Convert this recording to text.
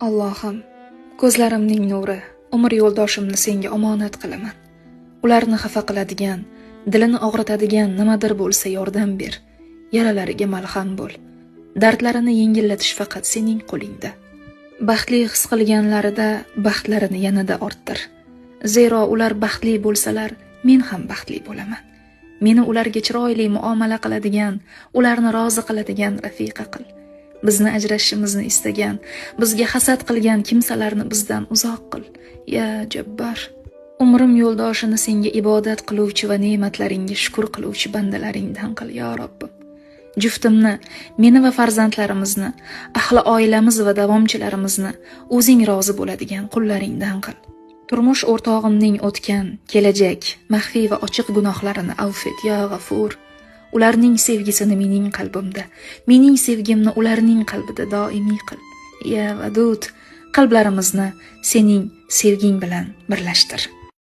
Allohim, ko'zlarimning nuri, umr yo'ldoshimni senga omonat qilaman. Ularni xafa qiladigan, dilini og'ritadigan nimadir bo'lsa yordam ber. Yaralariga malham bo'l. Dardlarini yengillatish faqat sening qo'lingda. Baxtli his qilganlarida baxtlarini yanada orttir. Zero ular baxtli bo'lsalar, men ham baxtli bo'laman. Meni ularga chiroyli muomala qiladigan, ularni rozi qiladigan rafiqa qil. Bizni ajrashishimizni istagan, bizga hasad qilgan kimsalarni bizdan uzoq qil. Ya Jabbar, umrim yo'ldoshini senga ibodat qiluvchi va ne'matlaringga shukr qiluvchi bandalaringdan qil, ya Robbim. Juftimni, meni va farzandlarimizni, ahli oilamiz va davomchilarimizni o'zing rozi bo'ladigan qullaringdan qil. Turmush o'rtog'imning o'tgan, kelajak, maxfiy va ochiq gunohlarini avf et, ya G'afur. Ularning sevgisini mening qalbimda, mening sevgimni ularning qalbida doimiy qil. Ya Vadud, qalblarimizni sening sevging bilan birlashtir.